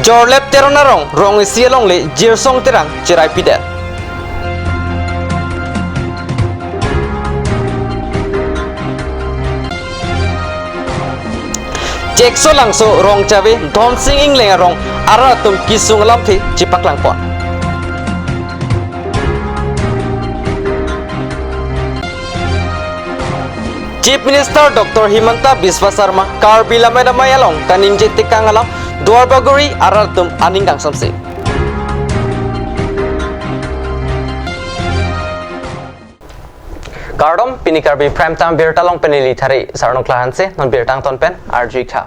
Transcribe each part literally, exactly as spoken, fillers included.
Jorlep Teron arong, rong isi alongle Jirsong Terang cherai pidet. Chekso Langso Rongchave Dhonsing Engleng arong arat atum kesung alamthe chepaklang pon. Chief Minister Doctor Himanta Biswa Sarma Karbi Lammet Amei along kaningje tekang alam Duarbagori arat atum aning kangsamse. Kardom, pini Karbi Prime Time birta along pen neli Thari Sarnokla Hanse, non birta angton pen arju-ik tha.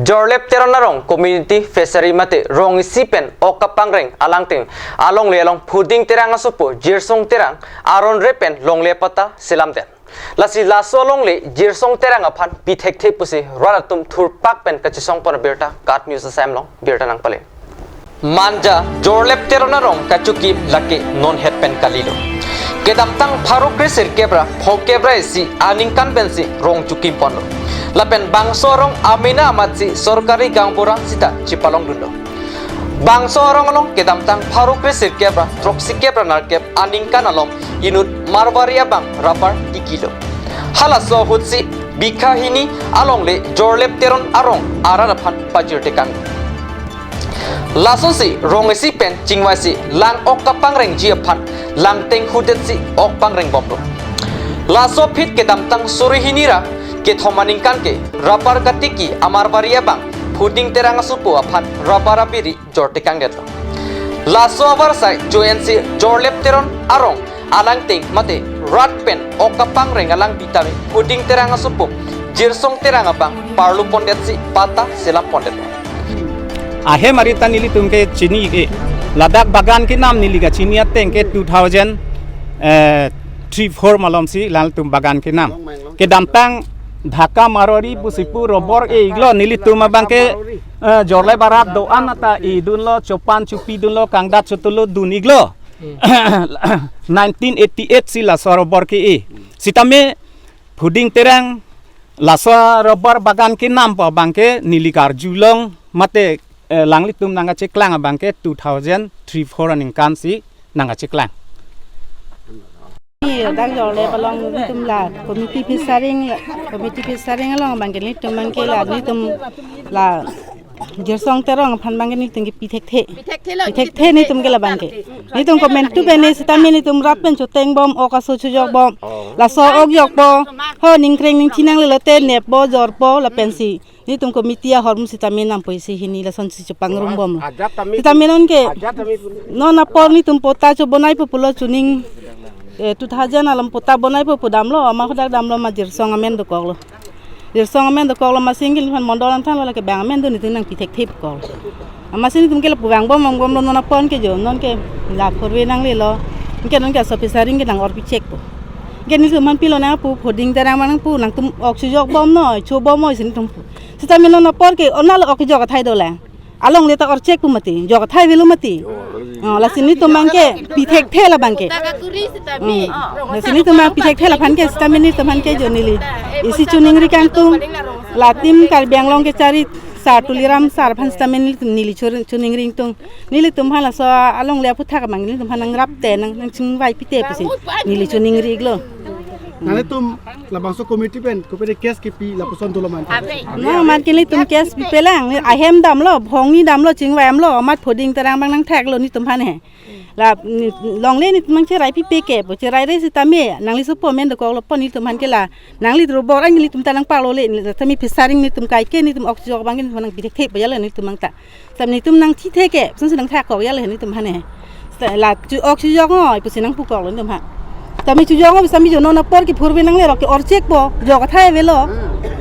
Jorlep Teron arong community fishery mate rong isi pen ok kapangreng alangteng alongle along Phuding Terang asopo Jirsong Terang aron re pen longle patta selamdet. Lasi laso alongle Jirsong Terang aphan pi thekthe pusi rat atum thurpak pen kachesong pon abirta KAT News asai along birta nangpale. Manja Jorlep Teron arong kachokim lake non het pen kalilo. Kedamtang pharo kresirkep ra phokep ra isi aningkan pensi rong chokim ponlo. Lapen bangso arong amena amatsi sorkari gaonbura sita chepalongdunlo. Bangso arong along kedamtang pharo kresirkep ra throksikep ra nerkep aningkan along inut Marwari abang rubber tikilo. Halaso ahutsi bikha hini alongle Jorlep Teron arong arat aphan pajir tekang. Lasonsi rong isi pen chingvaisi lang ok kapangrengji aphan langteng hudetsi ok pangrengbomlo. Laso aphi kedamtang suri hini ra kethom aningkan ke rubber katiki a-Marwari abang Phuding Terang asopo aphan rubber abiri jor tekangdetlo. Laso avarsai joensi Jorlep Teron arong alangteng mate rat pen ok kapangreng alang bitame Phuding Terang asopo Jirsong Terang abang parlu pondetsi patta selam pondetlo. Ahem arita nelitum ke chini ke, ladak bagan kenam neli kachini ateng ke two thousand, eh, three four malomsi latum bagan kenam. Kedamtang Dhaka Marwari pusi pu rubber e-iklo, nelitum abang ke, eh, Jorlep arat do-an ata edunlo, chopan chopidunlo, kangdat chotolo dun-iklo. Nineteen eighty-eight si laso rubber ke-e. Sitame Phuding Terang laso rubber bagan kenam pu abang ke neli karjulong mate, eh, alanglitum nangkacheklang abang ke two thousand three four aningkan si nangkacheklang. Ni dak Jorlep along nelitum la committee fishery, la committee fishery along abang ke nelitum abang ke la nelitum la Jirsong Terang aphan abang ke nelitum ke pi thekthe. Pi thekthe lo, pi thekthe nelitum ke la abang ke. Nelitum comment tu pen ne sitame nelitum rat pen chotengbom, ok aso chojokbom. Laso ok jokpo. Ho ningkreng ningchinang lelo te neppo jorpo lapensi nelitum committee ahormu sitame nampo isi hini lasonsi chepangrumbomlo. Ajat tame, sitame non ke ajat tame. Non apor nelitum patta chobonaipo pulo chuning, eh, two thousand alom patta bonaipo pu damlo, amat hadak damlo amat Jirsong amen dokoklo. Jirsong amen dokoklo amatsi nelitum aphan mondol an thanlo lake bang amen do nelitum nangpi thekthe kok. Amatsi nelitum ke lapu vangbom vangbomlo non apor ke jo, non ke la phurve nanglelo. Ke non ke aso fishery ke nang-orpi chekpo. Ke nelitum aphan pilo nangpu, Phuding Terang abang nangpu, nangtum ok chojokbom noi, chobom noi si nelitum pu. Sitame non apor ke onal ok jok athai dolang. Alongle ta orchek pu mati, jok athai avelo mati. Oh, lasi nelitum abang ke pi thekthe la abang ke. Hmm. Lasi nelitum abang pi thekthe la aphan ke, sitame nelitum aphan ke jo neli isi choningri kangtung. La team Karbi Anglong kechari sar Tuliram sar aphan sitame nelitum neli chor-, choningri ingtung. Nelitum aphan laso alongle aphuthak abang nelitum aphan nangrap te nang, nangchingvai pite pusi neli choningri-iklo. Nanglitum labangso committee pen kopede case kepi lapuson dolo man. Abe. No, amat ke nelitum case pipelang, ahem damlo, bhongni damlo, chingvaimlo, amat Phuding Terang abang nangtheklo nelitum aphan he. La, ni, longle nelitum nangcherai pipe ke, pu cherai re sitame, nangli sopo amen dokoklo pon nelitum aphan ke la, nangli rubber an nelitum ta nangparlole, neli tame fishery nelitum kaike nelitum ok chojok abang ke nelitum nangpi thekthe pajalo nelitum abang ta. Sitame nelitum nangtithe ke, pusi nangthak kok ya le nelitum aphan he. Sita la chu ok chojok noi, pusi nangpu koklo nelitum aphan. Sitame chojok noi, sitame jo non apor ke phurve nanglelo ke orchek po, jok athai avelo.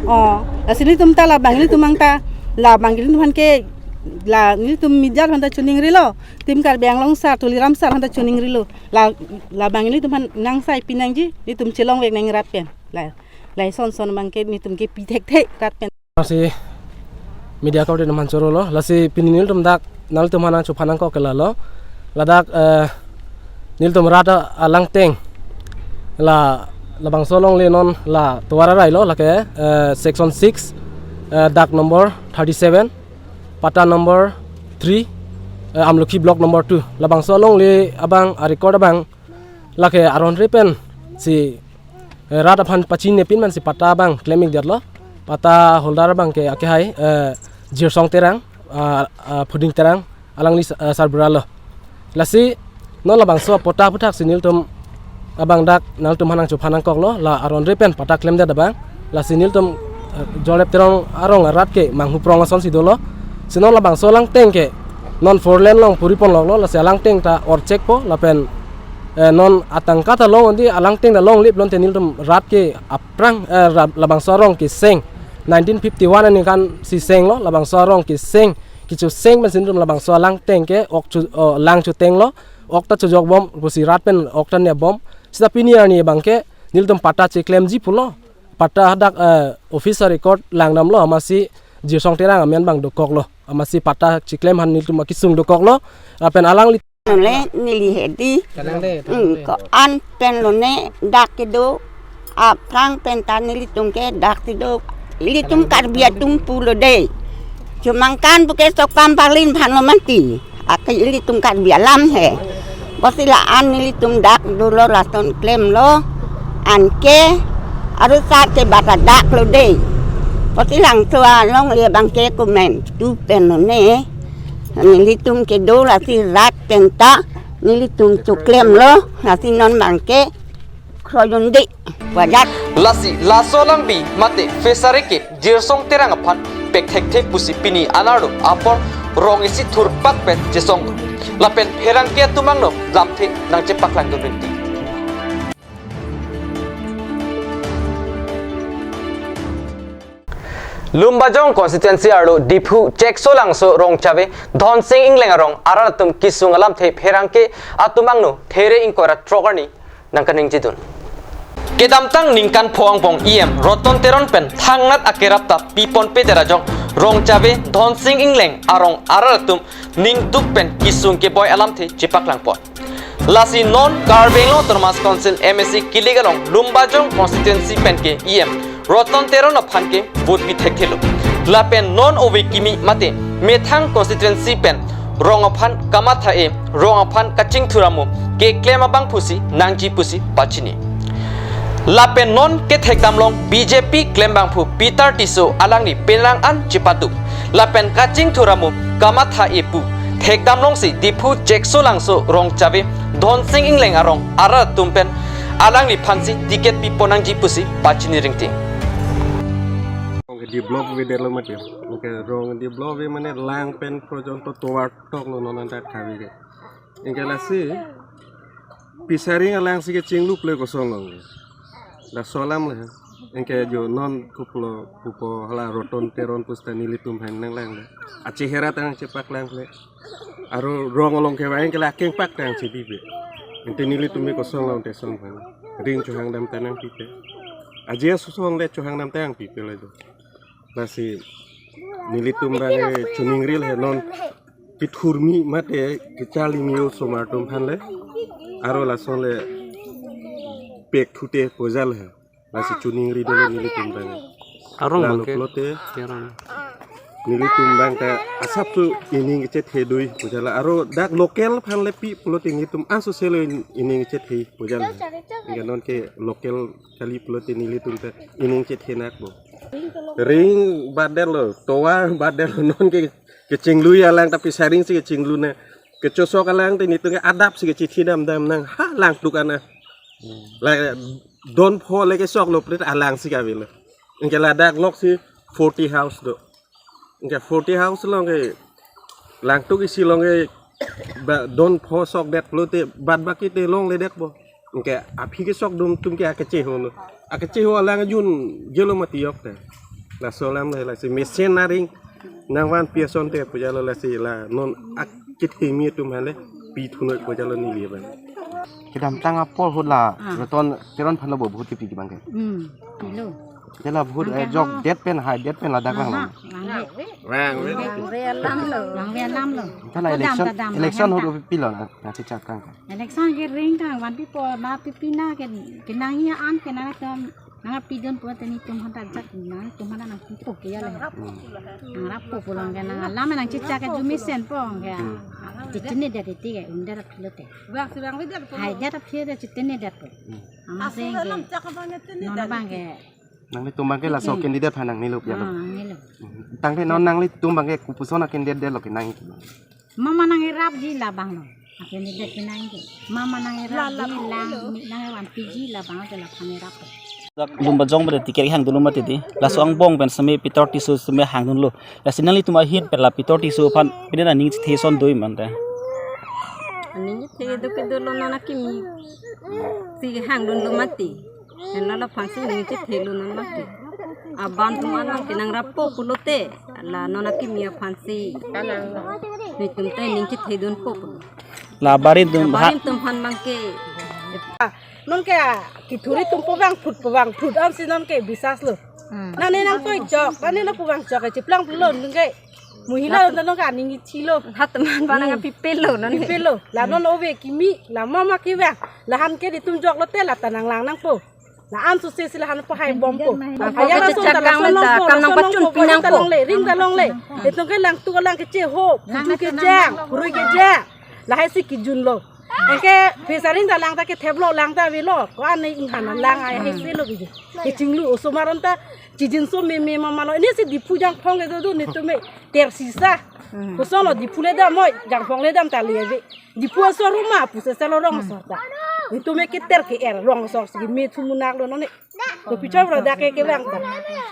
Oh, lasi nelitum ta la abang nelitum abang ta, la abang nelitum aphan ke, la nelitum media aphan ta choningrilo. Team Karbi Anglong sar, Tuliram sar aphan ta choningrilo. La, la abang nelitum aphan nangsai pinangji, nelitum chelongvek nang rat pen. La, lason son abang ke nelitum ke pi thekthe rat pen. Lasi media coverage atum aphan chorolo, lasi pini nelitum dak nanglitum aphan nangchephan nangkok ke lalo. Ladak, eh, nelitum rat alangteng la labangso alongle non la tovar arailo lake, eh, section six, eh, dak number thirty-seven. patta number three, eh, Amlokhi block number two. Labangso alongle abang a-record abang lake aron re pensi, eh, rat aphan pachinine pin mansi patta abang klem-ikdetlo. Patta holder abangke akehai, eh, Jirsong Terang, ah, ah, Phuding Terang, alangli sa-, ah, sarbura lo. Lasi non labangso patta aphuthaksi nelitum abang dak nanglitum aphan nangchephan nangkoklo, la aron re pen patta klemdet abang. Lasi nelitum, eh, Jorep Terang arong arat ke manghu prong asonsi dolo. Si non labangso alangteng ke non four lane along puri ponloklo, lasi alangteng ta orchek po, lapen, eh, non atangka ta long undi, alangteng ta longle pulote nelitum rat ke aphrang, eh, rab-, labangso arong keseng. Nineteen fifty-one aningkan si senglo, labangso arong keseng. Kechoseng pensi nelitum labangso alangteng ke ok chu-, oh, lang chotenglo, ok ta chojokbom, pusi rat pen ok ta nepbom. Seta pini arni abangke nelitum patta cheklemji pulo. Patta hadak, eh, office a-record langdamlo, amatsi Jirsong Terang amen abang dokoklo. Amatsi patta cheklem aphan nelitum akesung dokoklo. Lapen alangli le neli hedi. Ko-an pen lone dak kedo. Aphrang pen ta nelitum ke dak kedo. Ilitum Karbi atum pulo de. Chomangkan puke sokpam palin aphan lo mati. Ake ilitum Karbi alam he. Pusi la-an nelitum dak dolo lason klemlo. Anke arusat ke bata dak lo de. Pusi langso alongle abangke komantu pen lone. Nelitum kedo lasi rat pen ta nelitum cheklemlo, lasi non abangke krojon de. Wajar. Lasi laso alangbi mate Fishery ke Jirsong Terang aphan pek thekthe pusi pini anerlo apor rong isi thurpak pen chesong. Lapen pherangke atum angno lamthe nangchepaklangdun rinti. Lumbajong constituency arlo Diphu Cheksolangso Rongchave Dhonsing Engleng arong arat atum kesung alamthe pherangke atum angno there ingkoi ra throk arni nangkaningjidun. Kedamtang ningkan pho angbong E M Roton Teron pen thangnat akerap ta piponpedet ajok Rongchave Dhonsing Engleng arong arat atum ningduk pen kesung keboi alamthe chepaklangpon. Lasi non Karbi Anglong Autonomous Council M A C kilik along Lumbajong constituency pen ke E M Roton Teron aphan ke vote pi thekthelo. Lapen non ove kimi mate methang constituency pen rong aphan kamatha-e, rong aphan kachingthur amo keklem abangphusi nangji pusi pachini. Lapen non kethekdamlong B J P klembangphu Peter Tisso alangli penang an chepaduk. Lapen kachingthur amo kamatha-e pu thekdamlongsi Diphu Cheksolangso Rongchave Dhonsing Engleng arong arat atum pen alangliphansi ticket piponangji pusi pachini ringting. Rong develop avedetlo mati. Anke rong develop ave mane lang pen porjonto tovar toklo non anta khavi ke. Anke lasi Fishery alangsi kechinglu ple kosonglong. Laso alam le. Anke jo non kopilo pupo hala Roton Teron pusta nelitum aphan nanglanglo. Achehera ta nangchepaklang le. Aro rong along kevang anke la akengpak ta nangchepipe. Ante nelitum me kosonglong te song aphan. Ring chohangdam ta nangpipe. Aje asosong le chohangdam ta nangpipe le jo. Lasi nelitum abang choningrilo he non kethurmi mate kecharlimi osomar atum aphan le. Aro lason le pek thute pojal he. Lasi choningri dolo nelitum abang. Arong abang ke? Pulote. Arong. Nelitum abang ta asapso ining kechethe doi pojal. Aro dak local aphan le pi pulote nelitum asoselo ining kechethe pojal. Anke non ke local kali pulote nelitum ta ining chethe nakpo. Ring batdetlo, tovar batdetlo, non ke kechinglu alang ta Fishery si kechinglu na. Kechosok alang te nelitum ke adapsi kechethedamdam nang ha langtuk ana. La don pho le kesoklo pulote alangsi ke avelo. Anke ladak loksi forty house do. Anke forty house along ke langtuk isi along ke ba don pho sokdet pulote bad baki te longledetpo. Anke aphi kesokdun atum ke akecheho lo. Akecheho alang ajun jelo mati yok te. Laso alam le lasi mesen aring nangvanpi asonte pojalo lasi la non akethemi atum aphan le pi thunoi pojalo neli abang. Kedamtang apor ahut la Ah. Roton Teron aphan lo bo vote kepi abang ke. Hmm. Hello. Te la vote, Angke eh, jok ha. Det pen haidet pen ladak vanglo. Aha, vangve. Vangve. Vangve alam lo. Vangve alam lo. Te la Kedam election, kedam election alam ahut ta. Kopilo na, na si chak kang. Election ke ring kang vanpipo ma pipi na ke, kenangji an ke nangtum Nangpidun po teni tum hanta jak nangtum hanta nangpipo ke ya le. Nangrapo pulang ke nang alam nangchechak ke jumisen po ke. Chechini dia titi ke unda aphi lote. Hai dia aphi dia chechini dia po. Ama seng ke. Non abang ke. Nanglitum abang ke laso candidate aphan nangnelo ya lo. Ah, nangnelo. Tangte non nanglitum abang ke kopuson a-candidate lo kenang. Mama nangrapji labang lo. A-candidate kenang ke. Mama nangrapji lang, mi nangvanpiji labang ke laphan ngrap. Dak Lumbajong pen ticket hangdunlo mati di. Laso angbong pen semi Pitor Tisso semi hangdunlo. Lasi nanglitum ahin pen la Pitor Tisso aphan pini aning chethe ason do-i mante. Aning chethe do kedo lo, non akimi si hangdunlo mati. Henlo laphansi ning chethelo non mati. Aban atum alang ke nangrapo pulote, la non akimi aphansi netum ta ning chethedunpo pulo. La barim atum ha- Barim atum aphan abang ke. Ah, non ke, ah, kethuri atum po vang phut po vang phut ansi non ke bisas lo. Hmm. Nane nangtoi jok, nane lo po vang jok, chiplang pulo non ke. Muhila lo non ke aning chilo. Hat man ba nangpipelo non. Pipelo. La non ove kimi, la mama kevang. Lahan ke netum jok lote la ta nanglang nangpo. La an suse si lahan po hai bompo. Ayang lason ta lason nangpo, kam lason nangpachun nangpo, pinang ta po. Longle, ring ta longle. Itum ke lang tu lang keche ho, putu kejang, purui kejang. Lahai si kejun lo. Anke pisa ring ta lang ta ketheplo lang ta avelo. Ko-an ne inghan lang ai hai si lo biji. Kechinglu osomar anta chijinso meme mama lo. Ini si Diphu jangphong ke do do netum me ter sisa. Koson lo Diphu le dam oi, jangphong le dam ta le ave. Diphu aso ruma pusi salo rong asor ta. Netum me keter ke-er rong asor si me thumunak lo non ne. Kopi choi bro dak ke kevang ta.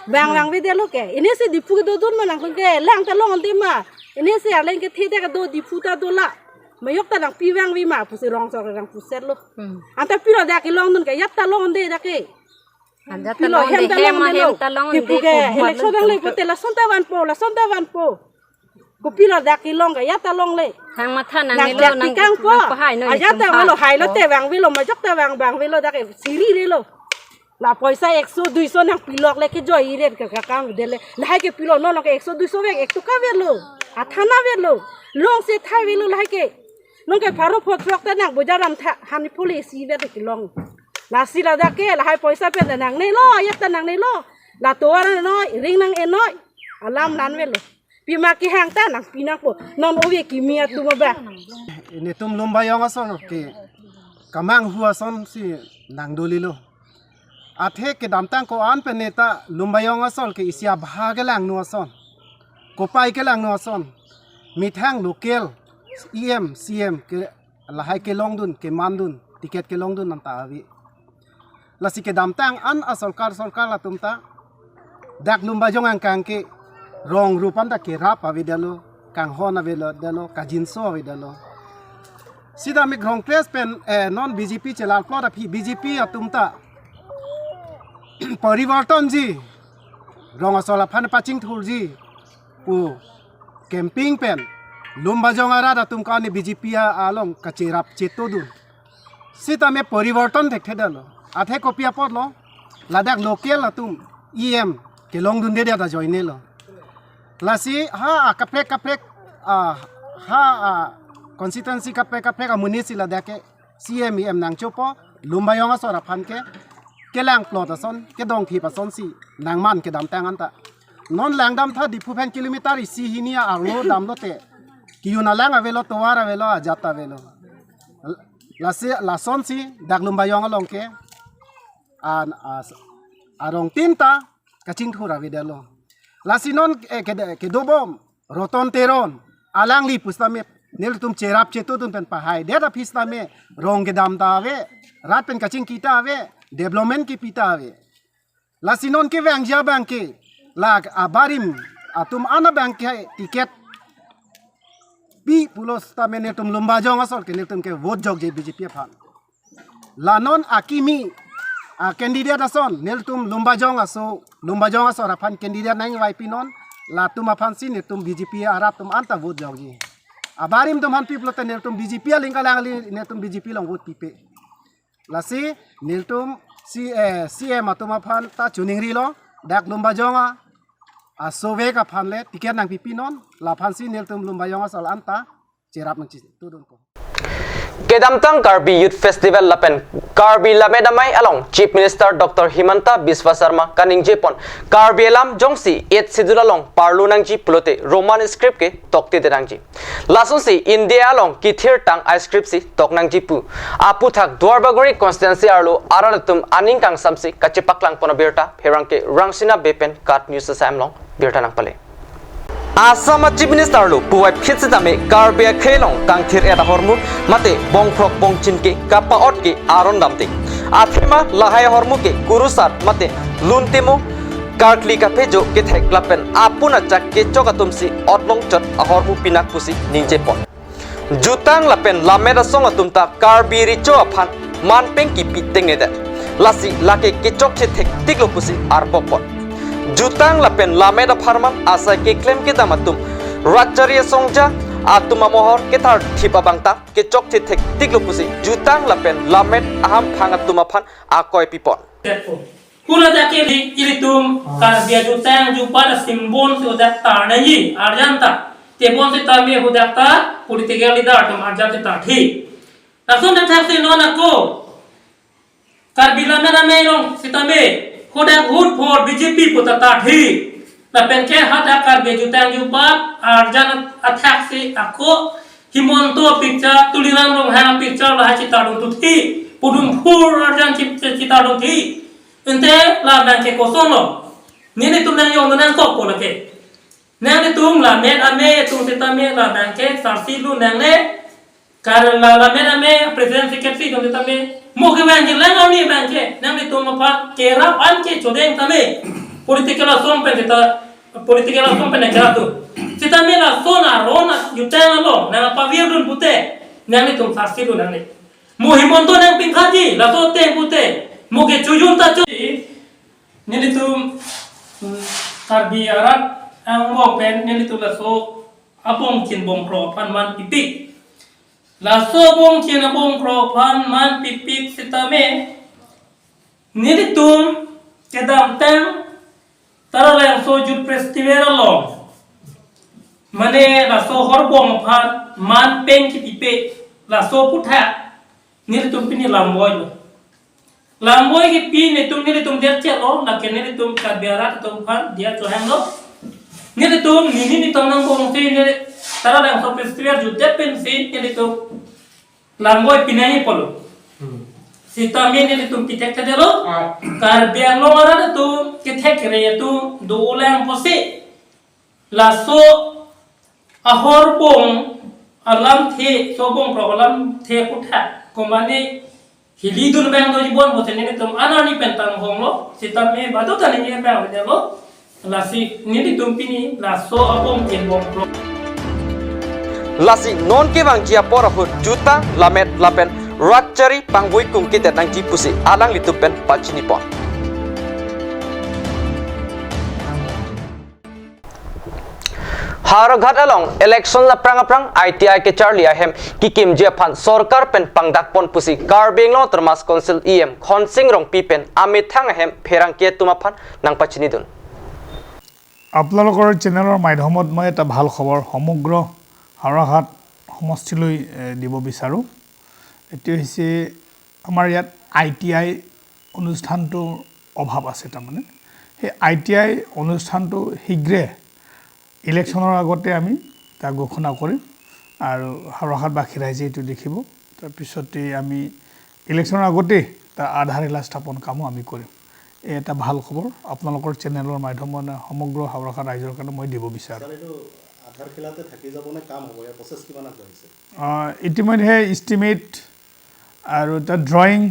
Vang vangvedetlo ke. Ini si Diphu kedodun ma nangtum ke lang ta long ante ma. Ini si arleng kethe ta kedo Diphu ta do la. Majok ta nangpi vangve ma pusi rong asor rang pusetlo. Anta pilo dak kelongdun ke yat ta long ante dak ke. Ajat ta pilo long hem ante ta long hem ma ante hem lo. Ta long ante. Kipu ke ko election nang le pote lason ta vanpo, lason ta vanpo. Kopilo dak kelong ke yat ta longle. Hang matha nang nelo, nang nang kangpo. Nangpahai no. Ajat ta vanglo, hai lote vangvelo, majok ta vang vangvelo dak ke siri relo. La poisa ekso duiso nangpilok le kejoi iret ke kakam dele. Lahai kepilo non ke ekso duiso vang ek toka velo. Athana velo. Longse thai velo lahai ke. Non ke pharo pho throk ta nang bojar ram tha hani poli si vet kelong. Lasi ladak ke lahai poisa pen ta nangnelo, ayat ta nangnelo. La tovar nangnoi, ring nang-enoi. Alam lanvelo. Pima kehang ta nangpi nangpo. Non ove kimi atum abang. Netum Lumbajong asor ke kamanghu asonsi nangdolilo. Athe kedamtang ko-an pen neta Lumbajong asor ke isi abha kelangno ason, kopai kelangno ason, methang local E M, C M ke lahai kelongdun, kemandun, ticket kelongdun anta ave. Lasi kedamtang an asorkar sorkar latum ta dak Lumbajong angkang ke rong rupan ta kerap avedetlo, kanghon avedetlo, kajinso avedetlo. Sita me Congress pen, eh, non B J P chelarplot aphi B J P atum ta porivartonji, rong asor aphan pachingthurji pu campaign pen Lumbajong arat atum kani B J P along kacherap chetodun. Sita me porivarton thekthedetlo. Athe kopi apotlo, ladak local atum E M kelongdundedet ajoinelo. Lasi ha, ah, kaprek kaprek, ah, ha, ah, constituency kaprek kaprek amonit si ladak ke C M E M nangchopo, Lumbajong asor aphan ke kelangplot ason, kedongthip asonsi nangman kedamtang anta. Non langdam tha Diphu pen kilometer isi hini arlo damlote. Kiyun alang avelo, tovar avelo, ajat avelo. Lasi lasonsi dak Lumbajong along ke an as arong tinta kachingthur avedetlo. Lasi non, eh, kede-, kedobom Roton Teron, alangli pusitame nelitum cherap chetodun pen pahaidet aphi sitame rong kedam ta ave, rat pen kachingki ta ave, development kipi ta ave. Lasi non kevangji abang ke, la abarim atum an abang ke ticket pi pulo sitame nelitum Lumbajong asor ke nelitum ke vote jokje B J P aphan. La non akimi a-candidate ason, nelitum Lumbajong aso, Lumbajong asor aphan candidate nangvaipinon, latum aphansi nelitum B J P arat atum anta vote jokji. Abarim atum aphan pi pulote nelitum B J P aling kalangli nelitum B J P along vote pipe. Lasi nelitum si, eh, C M atum aphan ta choningrilo, dak Lumbajong a, asovek aphan le ticket nangpipinon, laphansi nelitum Lumbajong asor anta cherap nangchetodunpo. Kedamtang Karbi Youth Festival lapen Karbi Lammet Amei along Chief Minister Doctor Himanta Biswa Sarma kaningjepon Karbi alam jongsi Eighth Schedule along parlo nangji pulote Roman script ke toktedet nangji. Lasonsi India along kethirtang a-script si tok nangji pu aputhak Duarbagori constituency arlo arat atum aning kangsamsi kachepaklangpon abirta pherangke Rangsina Bey pen KAT News asai along birta nangpale. Assam a Chief Minister lo puvoiphit sitame Karbi akhei along kangthir-et ahormu mate bongphrok bongchin ke kapa-ot ke aron damte. Athema lahai ahormu ke kurusar mate luntemo karkli kaphejo kethek lapen apun achak kechok atumsi otlong chot ahormu pinak pusi ningjepon. Jutang lapen lammet asong atum ta Karbi Recho aphan manpeng kipi tengnedet. Lasi lake kechokche thektiklo pusi arpokpon. Jutang lapen lammet apharman asai keklem kedam atum Ratchari asongja atum amohor kethar thip abang ta kechokche thektiklo pusi jutang lapen lammet ahamphang atum aphan akoi pipon. Hula dak ke ilitum Karbi ajutang jubat asimbon si dak tarnai arjan ta. Tebon sitame hadak ta political leader atum arjan si tarthi. Lason dak thak si non ako Karbi Lammet Amei along sitame hadak vote for B J P pu ta tarthi. Lapen ke hadak Karbi ajutang jubat arjan athak si ako Himanta picture, Tuliram Ronghang picture lahai chetardun thuthi. Pudun phur arjan chi- chetardun thi. Ante labang ke kosonlo? Nelitum nangjong nangkokpo lake. Nanglitum Lammet Amei atum sitame labang ke sarsi lu nangne. Kar la Lammet Amei president secretary atum sitame mo kevangji lang arni abang ke. Nanglitum aphan kerap an ke chodeng tame. Political asong pen sita political asong pen kerap tu. Sitame lason aron jutang along nangpavirdun pute. Nanglitum sarsi lu nangne. Mo Himanta nangpingkhaji laso ateng pute. Mo kechojun ta cho. Nelitum, mm, Karbi arat angbong pen nelitum laso abongchin bongphrok aphan manpipik. Laso abongchin abongphrok aphan manpipik sitame nelitum kedamtang Taralangso Youth Festival along mane laso horbong aphan manpeng kipipe laso aputhak nelitum pini lamboi lo. Lamboi kipi nelitum, nelitum diya chelo, lake nelitum Karbi arat atum aphan diya chohanglo. Nelitum nini nitum nangbong si neli Taralangso Festival jutdet pensi nelitum lamboi pinangji pulo. Hmm. Sitame nelitum pithekthe detlo. Ah. Karbi Anglong arat atum kethekre atum dolang pusi laso ahorbong alamthe, sobong pro alamthe aputhak komane hilidun abang doji bon pusi nelitum anani pen tanghonglo, sitame badu ta neli abang lo. Lasi nelitum pini laso abongchin bongphrok. Lasi non kevangji apor ahut jutang, lammet lapen ratchari pangvoi kungkidet nangji pusi alanglitum pen pachinipon. Howraghat along election aphrang aphrang I T I kacharli ahem kikimji aphan sorkar pen pangdakpon pusi Karbi Anglong Autonomous Council E M Khonsing Rongpi pen amethang ahem pherangke atum aphan nangpachinidun. আপোনালোকৰ চেনেলৰ মাধ্যমত মই এটা ভাল খবৰ সমগ্ৰ হাওৰাঘাট সমষ্টিলৈ, এ, দিব বিচাৰোঁ। এইটো হৈছে আমাৰ ইয়াত আই টি আই অনুষ্ঠানটোৰ অভাৱ আছে। তাৰমানে সেই আই টি আই অনুষ্ঠানটো শীঘ্ৰে ইলেকশ্যনৰ আগতে আমি তাক ঘোষণা কৰিম আৰু হাওৰাঘাটবাসী ৰাইজে এইটো দেখিব। তাৰপিছতে আমি ইলেকশ্যনৰ আগতেই তাৰ আধাৰশিলা স্থাপন কামো আমি কৰিম। এই এটা ভাল খবৰ আপোনালোকৰ চেনেলৰ মাধ্যমত সমগ্ৰ হাওৰাঘাট ৰাইজৰ কাৰণে মই দিব বিচাৰোঁ। ছাৰ, এইটো আধাৰশিলাতে থাকি যাব নে কাম হ'ব? ইয়াৰ প্ৰচেছ কিমান আগবাঢ়িছে? আহ, ইতিমধ্যে এষ্টিমেট আৰু এটা ড্ৰয়িং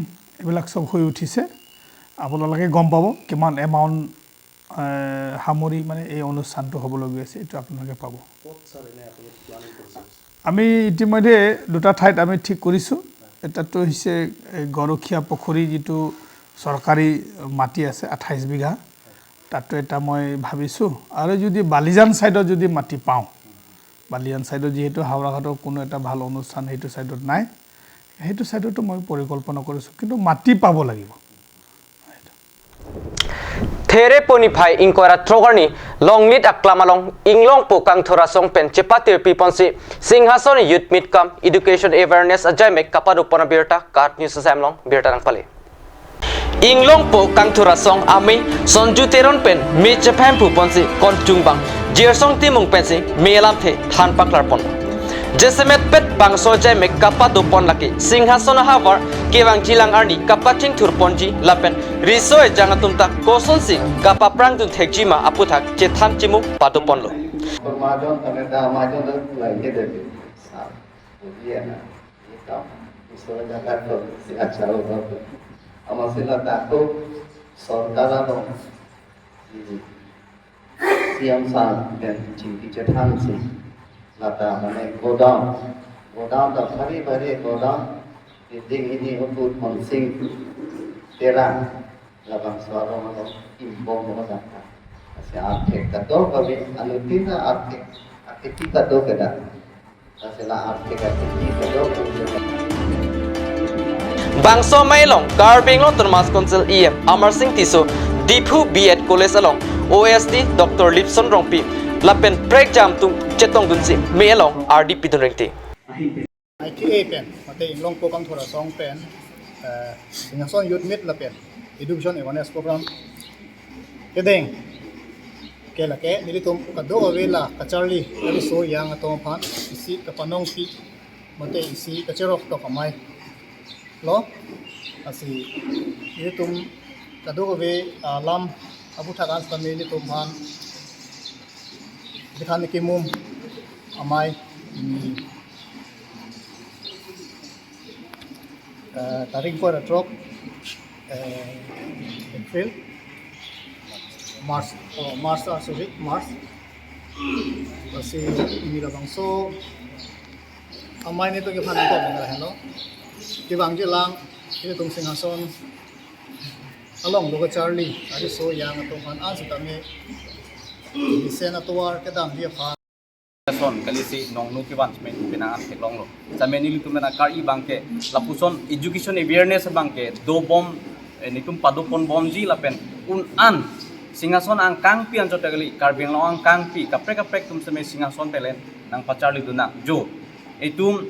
এইবিলাক চব হৈ উঠিছে। আপোনালোকে গম পাব কিমান এমাউণ্ট, আহ, সামৰি মানে এই অনুষ্ঠানটো হ'বলৈ গৈ আছে, এইটো আপোনালোকে পাব। ক'ত ছাৰ এনে আপুনি প্লেনিং কৰিছে? আমি ইতিমধ্যে দুটা ঠাইত আমি ঠিক কৰিছোঁ। এটাতো হৈছে এই গৰখীয়া পুখুৰী, যিটো চৰকাৰী মাটি আছে আঠাইছ বিঘা, তাতো এটা মই ভাবিছোঁ। আৰু যদি বালিজান ছাইডত যদি মাটি পাওঁ, বালিজান ছাইডত যিহেতু হাওৰাঘাটৰ কোনো এটা ভাল অনুষ্ঠান সেইটো ছাইডত নাই, সেইটো ছাইডতো মই পৰিকল্পনা কৰিছোঁ, কিন্তু মাটি পাব লাগিব। Therepo niphai ingkoi ra throk arni Longnit aklam along Inglongpo Kangthur asong pen chepatirpi ponsi Singhason Youth Meet cum Education Awareness ajaimek kapadopon abirta KAT News asam along birta nangpale. Inglongpo Kangthur asong amei Sonju Teron pen me chephem pu ponsi konchungbang Jirsong Timung pensi me alamthe than paklarpon. Jasemet pet bangso ajaimek kapadopon lake Singhason ahavar kevangjilang arni kapachingthur ponji lapen riso ejang atum ta kosonsi kapaprangdun thekji ma aputhak chethan chimung padoponlo. Majon kami ta majon tu lagi deh. Sa, dia na. Itu. Isu jaga tu si acara tu. Amat sila takut sorkar atau si C M sir pen chingki chethan si lata mane godown, godown ta bhari bhari godown, building ini utut Mansing Terang labangso arong along imbong mo data. Asi arthek kadokave anutin ta arthek, arthek kadokave data. Asi la arthek arthek kadokave. Bangso amei along Karbi Anglong Autonomous Council E M Amarsing Tisso, Diphu B Ed College along O S D Doctor Lipson Rongpi lapen prekjam atum chetongdunsi me along ardi pidun rengti. I T A pen, mate Inglongpo Kangthur asong pen, eh, Singhason Youth Meet lapen Education Awareness Program kedeng ke lake nelitum kadokave la kacharli, kali so yang atum aphan isi kapanongpi mate isi kacherok tok amei lo. Asi nelitum kadokave alam aputhak an sami nelitum aphan dikhan kimum amei ini, eh, tarik ingkoi ra throk, eh, April, March, oh, March, ah, sorry, March. Asi ini labangso amei nelitum kephan ko mengal heno. Kevangjilang nelitum Singhason along lo kacharli, kali so yang atum aphan an sitame mesen atovar kedamji aphan. Son kali si nongnu kevan semen penang an theklonglo. Same nelitum pen akar-i abangke lapuson education awareness abangke dobom, eh, nelitum padoponbomji lapen un an Singhason angkangpi anchot kali, Karbi Anglong angkangpi kaprek kaprek atum same Singhason telen nangpacharlidun nang jo. Itum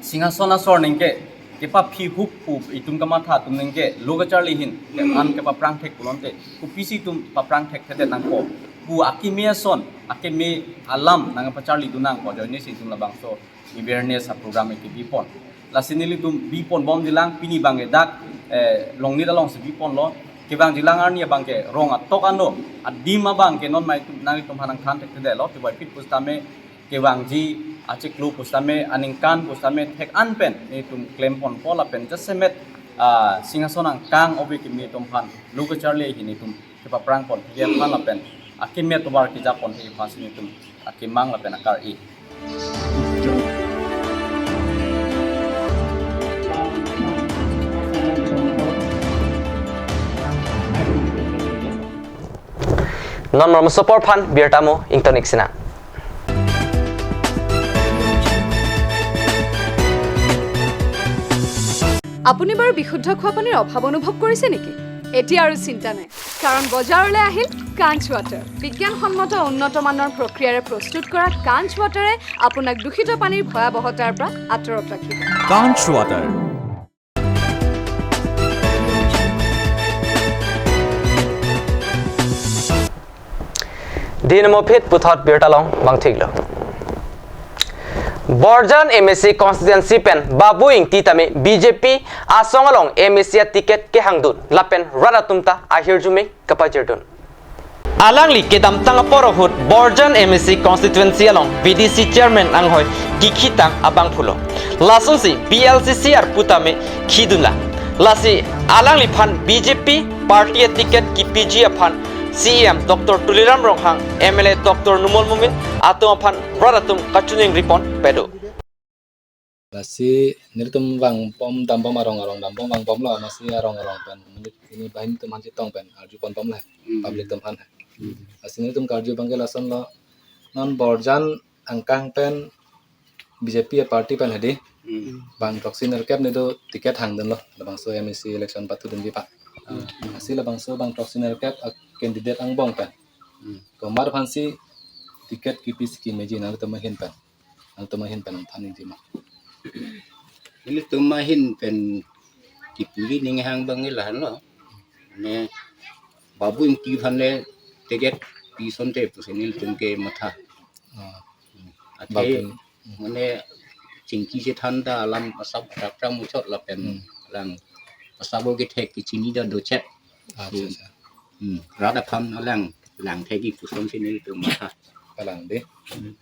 Singhason asor ningke kepaphi hup pu itum kamatha atum ningke lo kacharli ahin ke an kepaprang thek pulote kopisi itum paprang thekthedet nangpo pu akimi ason akimi alam nangpacharlidun nangpo, ajoine si itum labangso awareness aprogram ke bipon. Lasi nelitum biponbomjilang, pini abangke dak, eh, Longnit alongsi biponlo. Kevangjilang arni abangke rong atok ano adim abangke non mai itum nanglitum aphan nangthan thekthedetlo, kevaipit pusitame kevangji achiklo pusitame aningkan pusitame thek an pen nelitum klemponpo lapen jasemet, ah, Singhason angkang ove kimi atum aphan lo kacharli ahin nelitum kepaprangpon thekji aphan lapen akimi atovar kejappon thekji aphan si nelitum akemang lapen akar-i. Non mromso apor aphan birta mo ingtonik sina. আপুনি বাৰু বিশুদ্ধ খোৱা পানীৰ অভাৱ অনুভৱ কৰিছে নেকি? এতিয়া আৰু চিন্তা নাই, কাৰণ বজাৰলৈ আহিল কাঞ্চ ৱাটাৰ। বিজ্ঞানসন্মত উন্নত মানৰ প্ৰক্ৰিয়াৰে প্ৰস্তুত কৰা কাঞ্চ ৱাটাৰে আপোনাক দূষিত পানীৰ ভয়াৱহতাৰ পৰা আঁতৰত ৰাখিব। Kanch Water. Din mo phit puthot birta along bangthiklo. Borjan M A C constituency pen Babu Ingti tame B J P asong along M A C aticket kehangdun lapen rat atum ta ahirjume kapajirdun. Alangli kedamtang apor ahut Borjan M A C constituency along B D C chairman anghoi kikhitang abangphulo. Lasonsi B L C C arpu tame khidunlang. Lasi alangliphan B J P party aticket kipiji aphan C E M Doctor Tuliram Ronghang, M L A Doctor Numal Momin atum aphan rat atum kachiningripon pedo. Lasi nelitum vangbom dambom arong arong dambom vangbomlo, lasi arong arong pen menit ini banghini atum aphan chetong pen arjuponbomlo. Hmm. Public atum aphan. Hmm. Lasi nelitum karju abangke lasonlo, non Borjan angkang pen B J P party pen hedi. Hmm. Bang throksi nerkep nelitum ticket hangdunlo labangso M A C election pathudunji aphan. Hmm. Lasi labangso bang throksi nerkep ak- candidate angbong pen. Hmm. Komat aphansi ticket kipisi kimeji nangtum ahin pen. Nangtum ahin pen nangthan ningje ma? Nelitum ahin pen kipuli ninghang abang ke lahenlo. Ne Babu Ingti aphan le ticket pi asonte pusi nelitum kematha. Ah. Athe Babu. Mane chingki chethan ta alam asap rap rap muchot lapen Hmm. lang asap o kethek kechini ta dochet. Acha, acha. Hmm. Rat aphan alang lang thekji pu asonsi nelitum matha. Kalang dei. Hmm.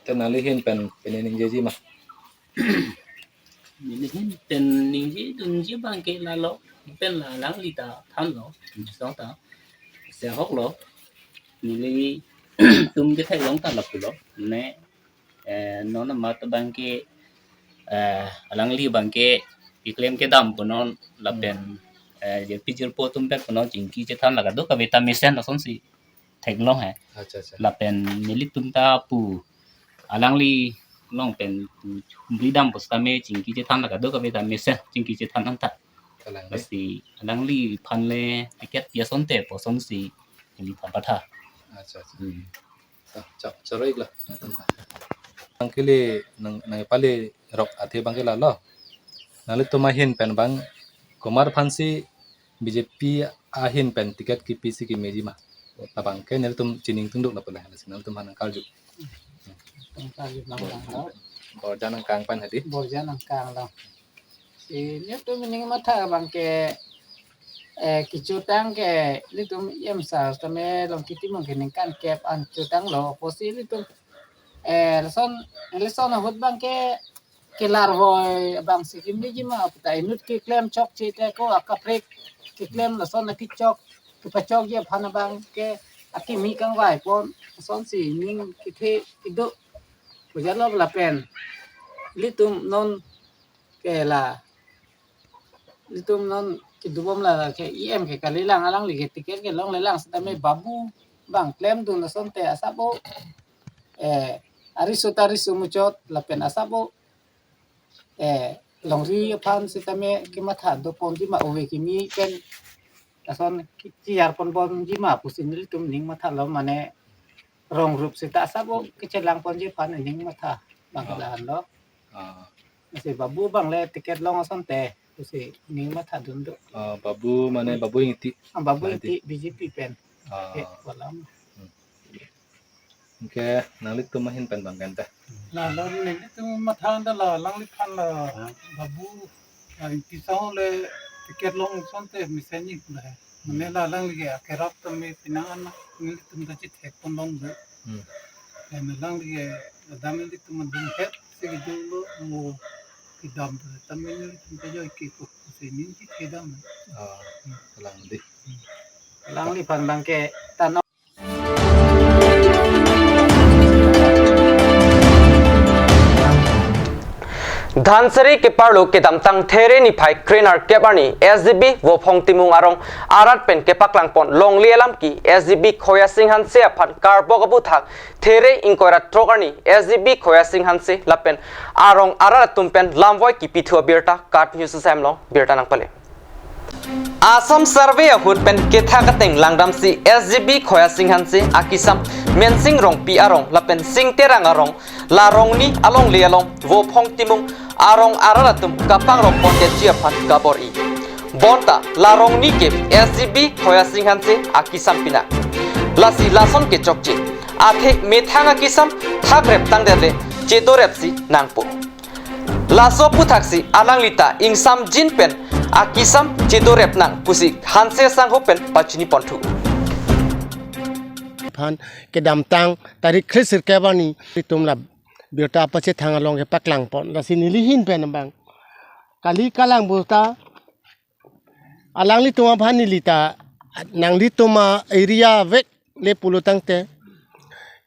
Te nangli ahin pen pine ningjeji ma? Neli ahin pen ningjedunji abang ke lalo, pen la alangli ta thanlo, song ta, se ahoklo, nelitum ketheklong ta lapulo, ne, eh, non amat abang ke, eh, alangli abang ke keklem kedam punon lapen, eh, jirpi jirpo atum pen punon chingki chethan la kadokave ta mesen asonsi theklong he. Acha, acha. Lapen nelitum ta pu alangli along pen pu humri dam pusitame chingki chethan la kadokave ta mesen chingki chethan anta. Kalang dei. Lasi alangliphan le ticket pi asonte pu asonsi neli aphan patha. Acha, acha. Hmm. Ah, chak, choro-iklo. Nangkele nang, nangpale rok athe abang ke lalo. Nanglitum ahin pen abang komat aphansi B J P ahin pen ticket kipisi kimeji ma? Labang ke nelitum chining tungduk lapu lahensi nangtum aphan nangkarju. Nangkarju nang lang lo. Borja nangkang pen hadi. Borja nangkang lo. Si nelitum ning matha abang ke, eh, kechotang ke nelitum E M sir tame Longki Timung ke ningkan kep an chotanglo pusi nelitum, eh, lason, lason ahut abang ke kelarvoi abangsi kimliji ma puta inut keklem chokche te ko akaprek keklem lason akechok kepachokji aphan abang ke akimi kangvai pon asonsi ning kethe kedo. Puja lo lapen nelitum non ke la nelitum non kedobom la ke E M ke kalilang alangli ke ticket kelong lelang sitame Babu abang klemdun asonte asap o, eh, ariso ta ariso muchot lapen asap o, eh, longri aphan sitame kematha doponji ma ove kimi pen ason ki-, kiyar ponponji ma pusi nelitum ning mathalo mane rong rup sita asap o kechelang ponji aphan ning matha abang Ah. lahenlo. Ah. Lasi Babu abang le ticket long asonte pusi ning mathadun do. Ah, Babu mane Babu Ingti. Ah, Babu Ingti. Ingti B J P pen. Ah. Ke kolam. Hmm. Anke nanglitum ahin pen abang kan ta. La, la, nelitum matha anta la alangliphan la Babu, ah, Ingti asong le ticket long asonte mesenji pu la he. Mane la alangli ke akerap tame pinang an nelitum ta chithek pon long do. Hmm. Lapen alangli ke adam nelitum adung het si kedolo mo kedam tame nelitum ta joi ke ko si ning chithedam. Ah, kalang dei. Alangliphan abang ke tano. Dhansiri keparlo kedamtang There niphai krenerkep arni S G B Vophong Timung arong arat pen kepaklangpon longle alam ke S G B Khoyasing Hanse aphan karbok aputhak There ingkoi ra throk arni S G B Khoyasing Hanse lapen arong arat atum pen lamvoi kipithu abirta KAT News asem along birta nangpale. Assam Survey ahut pen kethak ateng langdamsi S G B Khoyasing Hanse akisam Mensing Rongpi arong lapen Sing Terang arong, la rongni alongle along Vophong Timung arong arat atum kapangrong pontetji aphan kabor-i. Bonta la rongni ke S G B Khoyasing Hanse akisam pina. Lasi lason ke chokche. Athe methang akisam thakrep tangdetlo chedorepsi nangpo. Laso aputhaksi alangli ta ingsamjin pen akisam chedorep nang pusi Hanse sangho pen pachini ponthu. Aphan kedamtang tarik kre sirkep arni itum la birta pachethang along kepaklangpon. Lasi neli ahin pen abang kali kalang birta alanglitum aphan neli ta nanglitum a-area vek le pulo tangte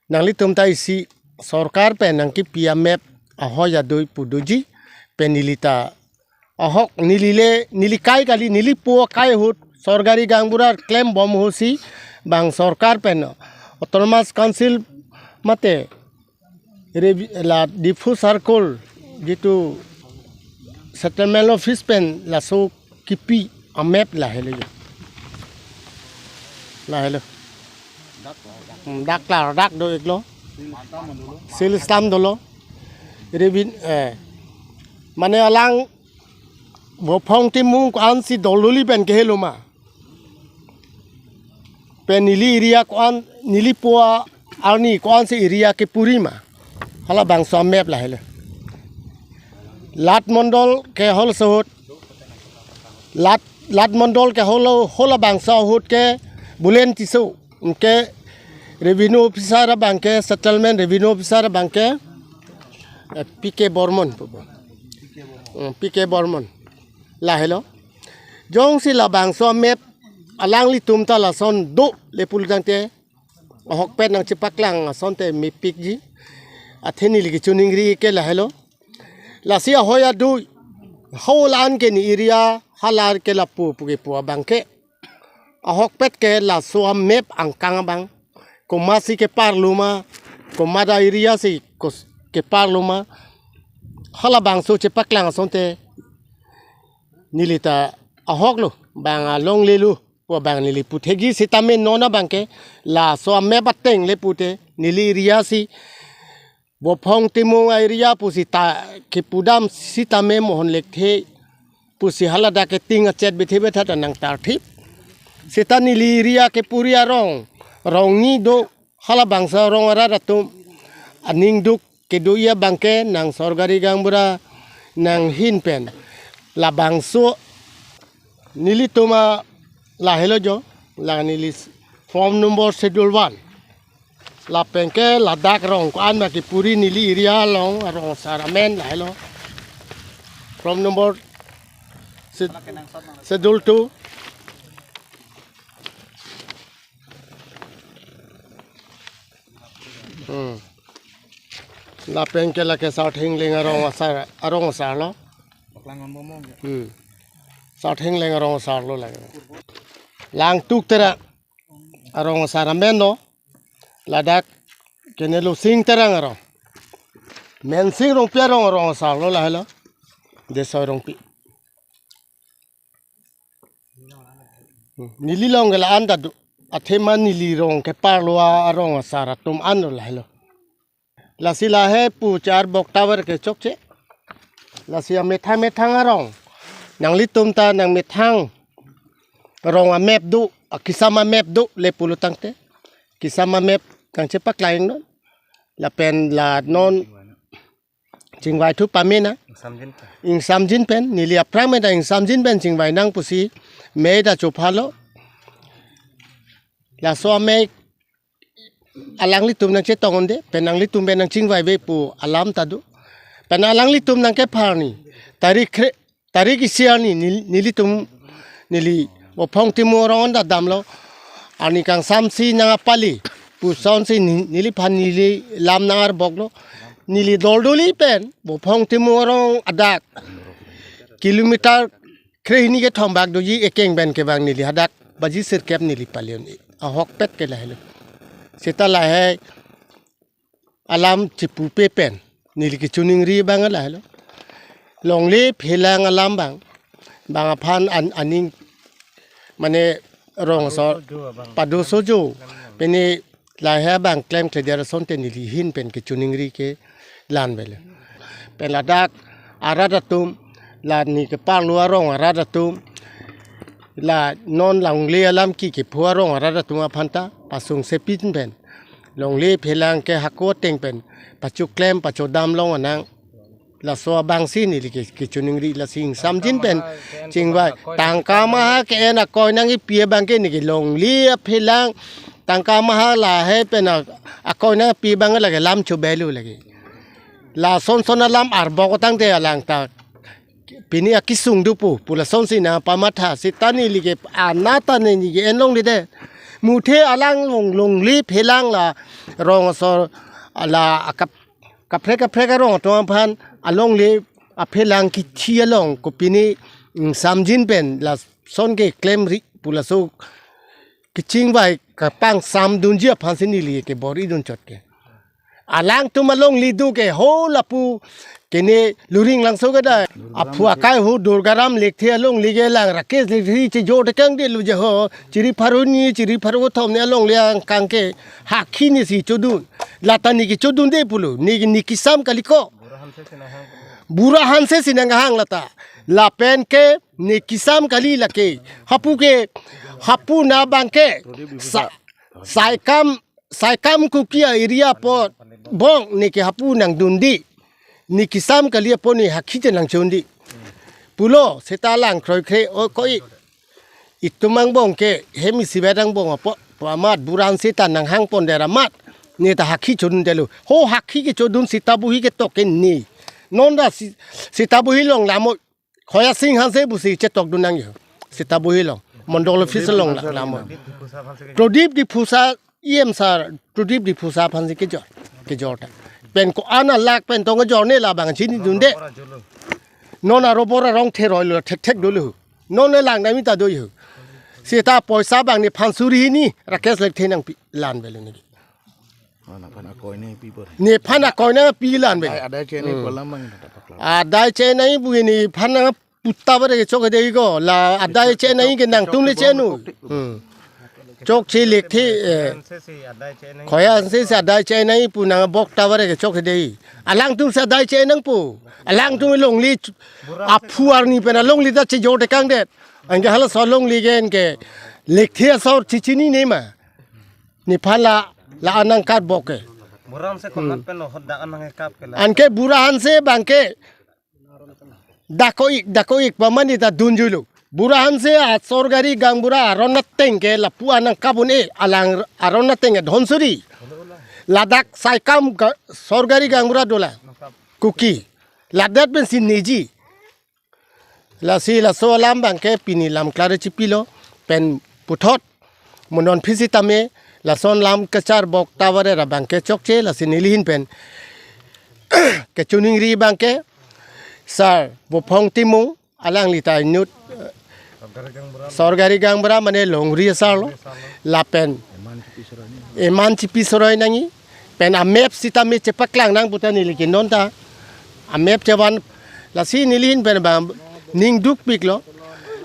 nanglitum ta isi sorkar pen nangkipi a-map ahoi adoi pu doji pen neli ta ahok neli le neli kai kali neli po kai ahut sorkari gaonbura klembom ahutsi bang sorkar pen Autonomous Council mate Revi-, la Diphu Circle jitu settlement office pen laso kipi a-map lahelo. Lahelo. Hmm, dak klardak do-iklo. Seal stamp dolo. Revin, eh. Mane alang Vophong Timung ko-ansi dol duli pen kehelo ma. Pen neli area ko-an, neli po arni ko-ansi area kepuri ma. Halabangso a-map lahelo. Lat mondol ke hol sohot. Lat, Lat mondol ke hol, halabangso ahut ke Bulen Tisso. Anke revenue officer abang ke, settlement revenue officer abang ke, eh, P K Bormon. Hmm, P K Bormon. Lahelo. Jongsi labangso a-map alanglitum ta lason do le pulo tangte, ahokpet nangchepaklang asonte mepikji. Athe neli kechiningri ke lahelo. Lasi ahoi adui, hao la-an ke ne area, hala ke lapu pu kepu abang ke. Ahokpet ke laso a-map angkang abang. Komatsi keparlo ma, komat a-area si kos-, keparlo ma. Halabangso chepaklang asonte neli ta ahoklo, bang alonglelo pu abang neli puthekji sitame non abang ke laso a-map ateng le pute neli area si Vophong Timung a-area pusi ta kepudam sitame Mohon Lekthe pusi haladak ke ting achet bethe bethat anang tarthip. Seta neli area kepuri arong, rong ni do, halabangso arong arat atum aning duk kedo-i abang ke nang sorkari gaonbura nanghin pen. Labangso nelitum a lahelo jo, la neli form number schedule one. Lapen ke ladak rong ko-an ma kepuri neli area along arong asar amen lahelo. Form number sched-, schedule two. Hmm. Lapen ke lake South Hingleng arong asar, arong asarlo. Hmm. South Hingleng arong asarlo lake. Langtuk Terang arong asar amen lo. Ladak ke Nelosing Terang arong. Mensing Rongpi arong, arong asarlo lahelo. Desoi Rongpi. Hmm. Neli along ke la-an ta do. Athema neli rong keparlo arong asar atum an lo lahelo. Lasi lahei pu char bok tower ke chokche. Lasi amethang methang arong. Nanglitum ta nangmethang rong a-map do, akesam a-map do le pulo tangte. Kesam a-map kangchepaklang non. Lapen la non chingvai thu pame na. Ingsamjin pen. Ingsamjin pen, neli aphrang me ta ingsamjin pen chingvai nang pusi me ta chophalo. Laso a-map alanglitum nangchetong unde, pen nanglitum pen nangchingvaive pu alam ta do. Pen alanglitum nangkepharni. Tarik kre-, tarik isi arni nel-, nelitum, neli Vophong Timung arong anta damlo. Arni kangsamsi nang apali pusonsi ne-, neliphan neli lam nang-arbok lo. Neli dol duli pen Vophong Timung arong adak kilometer kre hini kethom bak doji ekeng pen kevang neli hadak baji sirkep neli pali un-e. Ahokpet ke lahelo. Seta lahei alam chepupe pen neli kechiningri abang lahelo. Longle phelang alam abang. Bang aphan an-, aning mane rong asor pado sojo. Pini lahei abang klemkle dia asonte neli ahin pen kechiningri ke la-an avelo. Pen ladak arat atum, la ne keparlo arong arat atum, la non longle alam ke kepho arong arat atum aphan ta pasungse pin pen longle phelang ke hako ateng pen pachoklem pachodam long anang. Laso abangsi neli ke, kechiningri, lasi ingsamjin pen chingvai. Tangka maha ke-en akoi nangkepi abang ke neke longle aphelang tangka maha lahei pen a-, akoi nangkepi abang lake lam chobei lo lake. Lason son alam arbok tangte alang ta pini akesung do pu, pu lasonsi nangpamatha, seta neli ke anat ta neli ke-en longle de. Muthe alang long, longle phelang la rong asor la akap kaprek kaprek arong atum aphan alongle aphelang kithi along kopine ingsamjin pen lason keklemri pu laso kechingvai kapangsam dunji aphansi neli ke bor-i dun chot ke. Alangtum alongle do ke ho lapu kene Luringlangso ke da. Aphu akai ho Durgaram Lekthe alongle ke lang Rakesh Lekthe chejor tekang de lo je ho. Chiri pharo ni, chiri pharo thom ni alongle angkang ke hakhi ni si chodun. Lata ni ke chodun de pulo. Ni, ni kesam kali ko. Bura Hanse si nanghang lata. Lapen ke ni kesam kali lake. Hapu ke, hapu na abang ke. Sa, Saikam, Saikam Kuki a-area apot bong ni ke hapu nangdun di. Ni kesam kali apot ni hakhi je nangchon di. Pulo seta lang kroikre o koi. Itum angbong ke hem isi bad angbong apot, pu amat Bura Hanse ta nanghang pon dera amat. Ni ta hakhi chodun de lo. Ho hakhi ke chodun seta bohi ketok ke ni. Non da si, seta bohi along lamo. Khoya Sing Hanse pusi chetok dun nang yo. Seta bohi along. Mondol office along la, lamo. Prodip Diphusa, E M sir, Prodip Diphusa aphan si kejor. Kejor ta. Pen ko-an alak pen tong kejor ne labang chinidun de. Non arobor arong theroi lo thekthek dolo. Non ne lang nami ta do yo. Seta poisa abang nephan suri hini Rakesh Lekthe nangpi lan velo ni. Nephan akoi nangpi lan velo. Adai, adai che nangpi alam abang ta pakla. Adai che nangpi nephan nangpu ta bare ke chok de ko. La adai che nangpi ke nangtum le che nu. Hmm. Chokche Lekthe, eh, Khoya Hanse si adai che nangpi pu nangbok ta bare ke chok de. Alangtum si adai che nangpo. Alangtum longle ch-, aphu arni pen alongle ta chejor tekang det. Anke halaso longle ke anke Lekthe asor chichinine ma. Nephan la, la-an nangkarbok ke. Bura Hanse konat pen lo hot da-an nangkap ke la. Anke Bura Hanse abang ke dako-ik, dako-ik pamani ta dunjuilo. Bura Hanse a-sorkari gaonbura aron ateng ke lapu-an nangkap un-e, alang aron ateng ke Dhonsiri. Ladak Saikam ga-, sorkari gaonbura dolang. Kuki. Ladak pen si neji. Lasi laso alam abang ke pini lam klare chipilo pen puthot. Mondon phisi tame lason lam kacharbok ta bare ra abang ke chokche lasi nelihin pen kechiningri abang ke sir Vophong Timung alangli ta inut, eh, sorkari gaonbura mane longri asar lo lapen eman chipi soroi nangji pen amap sitame chepaklang nang puta neli ke non ta amap chevan lasi nelihin pen abang ning dukpik lo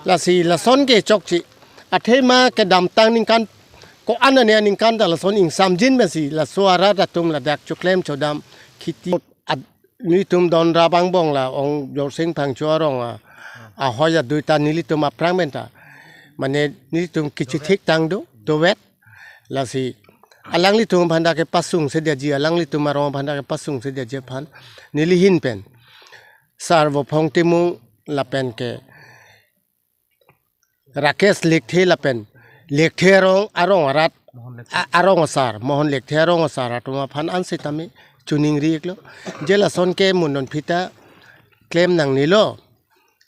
lasi lason ke chokche athema kedamtang ningkan ko-an ane ningkan ta lason ingsamjin pensi laso arat atum ladak choklem chodam khiti ad-, nelitum don ra angbong la ong Jorsing Phangcho arong a, ahoi adui ta nelitum aphrang pen ta. Mane nelitum kechithik tang do, dovet. Lasi alanglitum aphan ta kepasung sedeji, alanglitum arong aphan ta kepasung sedeji aphan. Nelihin pen. Sir Vophong Timung lapen ke Rakesh Lekthe lapen Lekthe arong, arong arat, a-, arong asar, Mohon Lekthe arong asar atum aphan an sitame chiningri iklo. Je lason ke mondon phita klem nangnelo.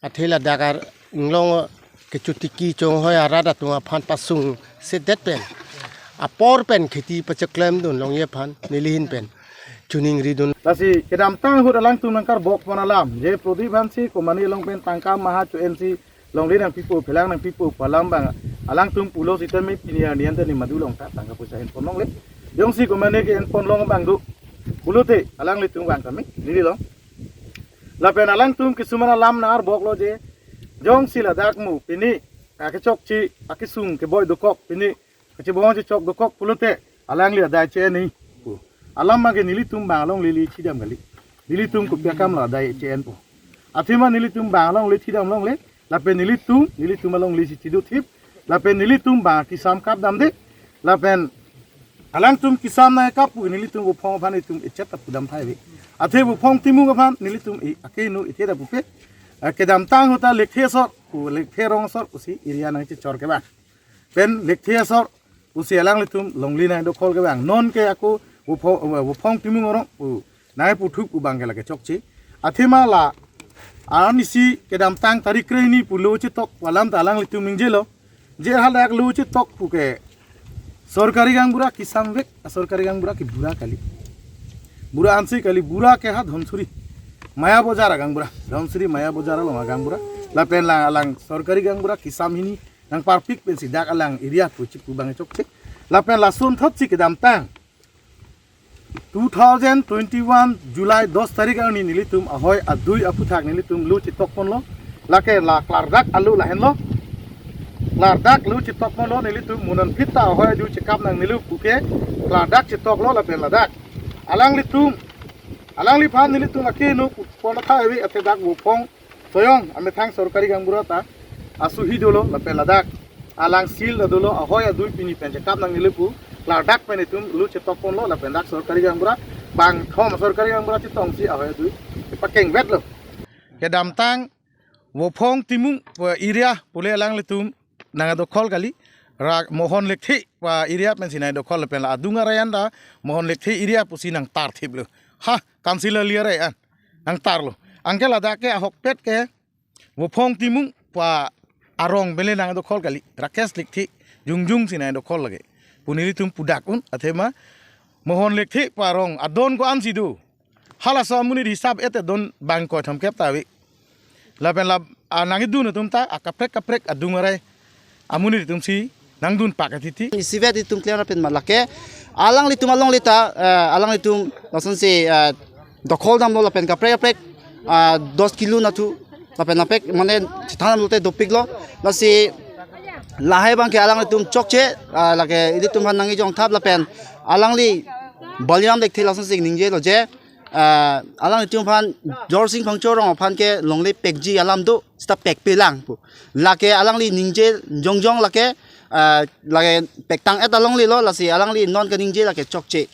Athe ladak ar inglong kechotiki chonghoi arat atum aphan pasung sedet pen. Apor pen khiti pacheklem dun longji aphan nelihin pen chiningri dun. Lasi kedamtang ahut alangtum nangkarbok pon alam. Je Prodip Hanse komane along pen tangka maha cho-en si longle nangpipo, phelang nangpipo pu alam abang alangtum pulo sitame pini arni an ta ne madu long ta tangka poisa en pon longle. Jongsi komane ke en pon long abang do. Pulote alanglitum abang tame neli long. Lapen alangtum kisuman alam nangkarbok lo je. Jongsi ladak mo pini akechokche akesung keboi dokok pini kachebong chechok dokok pulote alangli adai che-en nangji pu. Alam abang ke nelitum abang alongle le chidam kali. Nelitum kopi akam la adai che-en pu. Athema nelitum abang alongle chidam longle. Lapen nelitum, nelitum alongle si chido thip. Lapen nelitum abang kesam kap damde. Lapen alangtum kesam nangkap pu nelitum Vophong aphan itum echet ta pudam thai ave. Athe Vophong Timung aphan nelitum i akenu ichet ta pupe. Eh, kedamtang ahut ta Lekthe asor, pu Lekthe arong asor pusi area nangchechor ke abang. Pen Lekthe asor pusi alanglitum longle nangdokok ke abang. Non ke ako Vopho-, Vophong Timung arong pu nangpu thup pu abang ke lake chokche. Athema la arnisi kedamtang tarik kre-hini pu lo chetok pu alam ta alanglitum ningjelo. Je haladak lo chetok pu ke sorkari gaonbura kesamvek, sorkari gaonbura ke Bura kali. Bura Hanse kali, Bura ke ha Dhonsiri. Maya Bojar agaonbura. Dhonsiri Maya Bojar along agaonbura. Lapen lang alang sorkari gaonbura kesam hini nangparpik pensi dak alang area pu chipu abang chokche. Lapen lason thotsi kedamtang Two thousand twenty-one July dos tarik arni nelitum ahoi adui aphuthak nelitum lu chetok ponlo. Lake la klardak alu lahenlo. Klardak lu chetok ponlo nelitum, mo non phit ta ahoi adui chekap nang nelitum puke klardak chetoklo lapen ladak alanglitum, alangliphan nelitum lake no pon tha evi athe dak Vophong Soyong amethang sorkari gaonbura ta asuhi dolo lapen ladak alang seal ta dolo, ahoi adui pini pen chekap nang nelitum pu klardak pen itum lu chetok ponlo lapen dak sorkari gaonbura bangthom sorkari gaonbura chetongsi ahoi adui pakeng vetlo. Kedamtang Vophong Timung pu area pule alanglitum nangdokhol kali, ra Mohon Lekthe pu area pensi nangdokhol lapen la adung arai an ta Mohon Lekthe area pusi nangtar thiplo. Ha, councillor li arai an nangtarlo. Anke ladak ke ahokpet ke Vophong Timung pu arong pen le nangdokhol kali, Rakesh Lekthe jongjong si nangdokhol lake pu nelitum pudak un athema Mohon Lekthe pu arong adon ko-an si do. Halaso amonit hisap et adon bang koi thomkep ta ave. Lapen la, ah, nangkedun atum ta akaprek kaprek adung arai amonit atumsi nangdun pak atiti. Isivet itum klem lapen ma lake alanglitum alongle ta, eh, alanglitum lasonsi, eh, dokhol damlo lapen kaprek kaprek, ah, dos kilo nathu lapen apek mane chethan damlote dopiklo. Lasi lahai abangke alanglitum chokche, ah, lake ilitum aphan nangkejong thap lapen alangli Baliram Lekthe lasonsi ningjelo je, ah, alanglitum aphan Jorsing Phangcho arong aphan ke longle pekji alam do, seta pekpelang pu. Lake alangli ningje jongjong lake, ah, lake pektang et alonglelo, lasi alangli non kaningje lake chokche.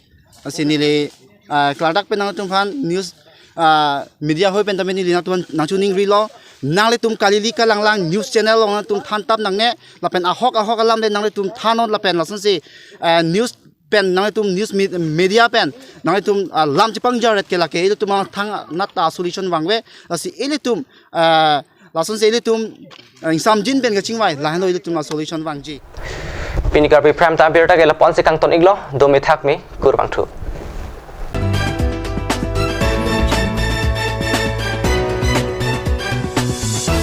Lasi neli, ah, klardak pen nangtum aphan news, ah, media hoi pen tame neli nangtum nangchoningrilo. Nanglitum kalili kalanglang news channel along nangtum thantap nangne lapen ahok ahok alam le nanglitum thanon lapen lasonsi, ah, news pen nanglitum news me-, media pen nanglitum, ah, lam chepangjarret ke lake ilitum thang nat ta solution vangve. Lasi ilitum, ah, lasonsi ilitum, ah, ingsamjin pen kachingvai lahenlo ilitum a-solution vangji. Pini Karbi Prime Time birta ke lapu-ansi kangton iklo, dome thakme, kurvangthu.